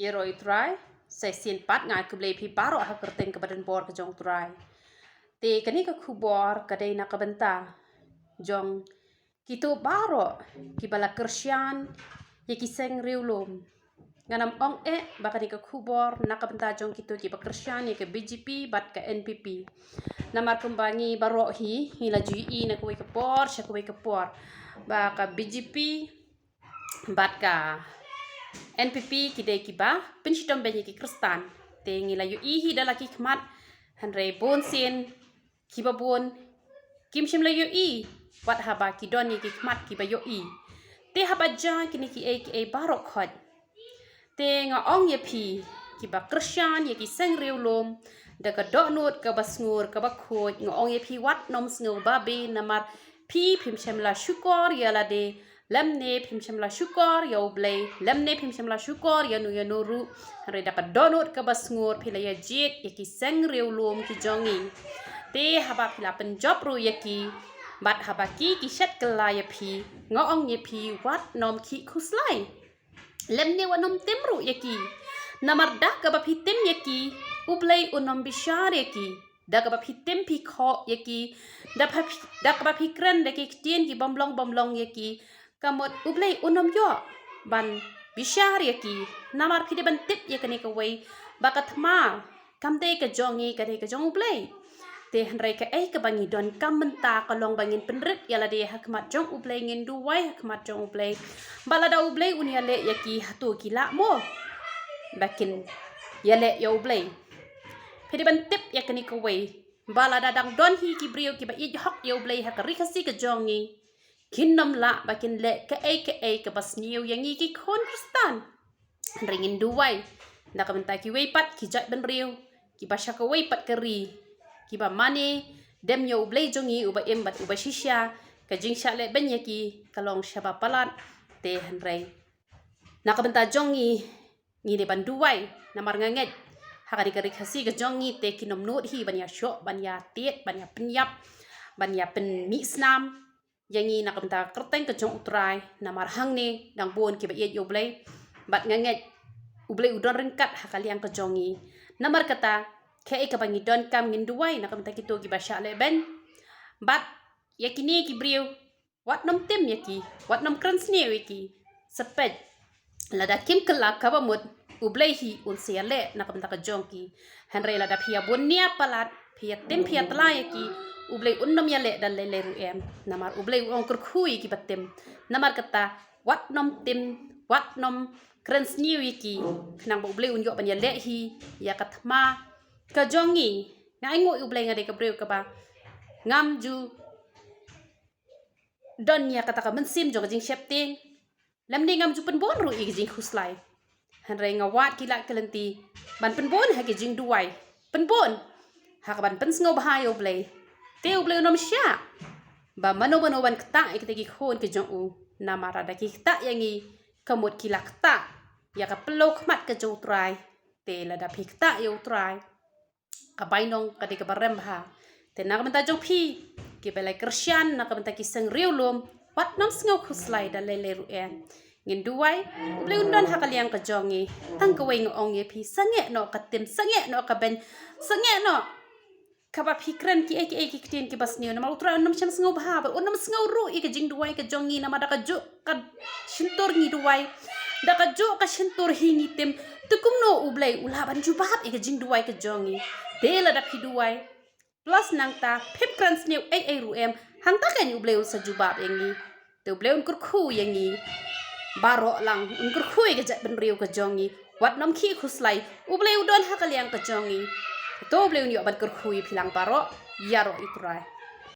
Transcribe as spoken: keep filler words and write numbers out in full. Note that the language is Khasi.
Ïaroh ïa u Trai, sa shisien pat nga ai khublei ïa phi baroh ha ka kyrteng kaba donbor ka jong u Trai. Te kane ka khubor ka dei na ka bynta jong kito baroh kiba la kyrshan ïa ki seng riewlum. Ngan ym ong eh ba kane ka khubor na ka bynta jong kito kiba kyrshan ïa ka B J P bad ka N P P. Namar kumba ngi baroh hi ngi la ju ïohi na kawei ka por sha kawei ka por ba ka B J P bad ka N P P ki dei kiba pynshitom beiñ ïa ki Khristan. Te ngi la ïohi hi da la ki khmat, hynrei bun sien kiba bun kim shym la ïohi wat haba ki don ïa ki khmat kiba ïohi. Te haba jia kine kiei kiei baroh khoit, te nga ong ïa phi kiba kyrshan ïa ki seng riewlum, da ka dohnud kaba sngur kaba khuid, nga ong ïa phi wat nym sngew babe, namar phi phim shym la shukor ïa lade, lymne phim shym la shukor ïa U Blei, lymne phim shym la shukor ïa no ïa no ruh. Hynrei da ka dohnud kaba sngur phi la ïa jied ïa ki seng riewlum ki jong ngi. Te haba phi la pynjop ruh ïa ki bad haba ki ki shet kylla ïa phi, nga ong ïa phi wat nym khih khuslai, lymne wat nym tim ruh ïa ki. Namar da kaba phi tim ïa ki, U Blei un nym bishar ïa ki. Da kaba phi tim phi khoh ïa ki, da kaba phi kren da ki ktien ki bym long bym long ïa ki, ka mut U Blei un nym ïoh ban bishar ïa ki. Namar phi dei ban tip ïa kane kawei, ba ka thma kam dei ka jong ngi, ka dei ka jong U Blei. Te hynrei kaei kaba ngi donkam mynta ka long ba ngin pynrit ïa lade ha khmat jong U Blei, ngin duwai ha khmat jong U Blei, ba lada U Blei un ïaleh ïa ki, hato ki lah mo ba kin ïaleh ïa U Blei? Phi dei ban tip ïa kane kawei, ba lada dang don hi ki briew kiba ïeit hok ïa U Blei ha ka Ri Khasi ka jong ngi, kin nym lah ba kin leh kaei kaei kaba sniew ïa ngi ki khun Khristan. Hynrei ngin duwai na ka bynta kiwei pat ki jaitbynriew kiba sha kawei pat ka ri, kiba mane dem ïa U Blei jong ngi uba im bad uba shisha, ka jingshah leh beiñ ïa ki ka long shaba palat. Te hynrei na ka bynta jong ngi, ngi dei ban duwai, namar nga ngeit ha kane ka Ri Khasi ka jong ngi te kin nym nud hi ban ïa shoh, ban ïa tied, ban ïa pynïap, ban ïa pynmih snam ïa ngi na ka bynta ka kyrteng ka jong U Trai. Namar hangne dang bun kiba ïeit ïa U Blei, bad nga ngeit U Blei u don ryngkat ha ka liang ka jong ngi. Namar kata, kaei kaba ngi donkam, ngin duwai na ka bynta kito kiba shah leh beiñ, bad ïa kine ki briew wat nym tim ïa ki, wat nym kren sniew ïa ki. Sa peit, lada kim kylla kaba mut, U Blei hi un sa ïaleh na ka bynta ka jong ki. Hynrei lada phi ïa bun nia palat, phi ïa tim, phi ïa tla ïa ki, U Blei un nym ïaleh da lei lei ruh em. Namar U Blei u ong kyrkhu ïa kiba tim. Namar kata, wat nym tim, wat nym kren sniew ïa ki, khnang ba U Blei un ïoh ban ïaleh hi ïa ka thma ka jong ngi. Nga ainguh ïa U Blei nga dei ka briew kaba ngam ju don ïa kata ka mynsiem jong ka jingsheptieng, lymne ngam ju pynbun ruh ïa ka jingkhuslai. Hynrei nga wad ki lad ki lynti ban pynbun ha ka jingduwai, pynbun ha kaban pynsngewbha ïa U Blei. Te U Blei un nym shah ba mano mano ban ktah ïa kita ki khun ki jong u. Namar lada ki ktah ïa ngi, ka mut ki la ktah ïa ka pynlong khmat ka jong U Trai. Te lada phi ktah ïa U Trai, ka bainong ka dei kaba rem bha. Te na ka bynta jong phi kiba la kyrshan na ka bynta ki seng riewlum, wat nym sngew khuslai da lei lei ruh em. Ngin duwai, U Blei un don ha ka liang ka jong ngi. Tang kawei nga ong ïa phi, sangeh noh ka tim, sangeh noh ka beiñ, sangeh noh kaba phi kren kiei kiei ki ktien kiba sniew. Namar U Trai un nym shym sngewbha, bad un nym sngew ruh ïa ka jingduwai ka jong ngi, namar da kajuh ka shyntur ngi duwai, da kajuh ka shyntur hi ngi tim, te kumno U Blei u lah ban jubab ïa ka jingduwai ka jong ngi? Te lada phi duwai plus nangta phim kren sniew ei ei ruh em, hangta kan U Blei un sa jubab ïa ngi. Te U Blei un kyrkhu ïa ngi baroh lang, un kyrkhu ïa ka jaitbynriew ka jong ngi. Wat nym khih khuslai, U Blei u don ha ka liang ka jong ngi. To U Blei un ïoh ban kyrkhu ïa phi lang baroh. Ïaroh ïa U Trai.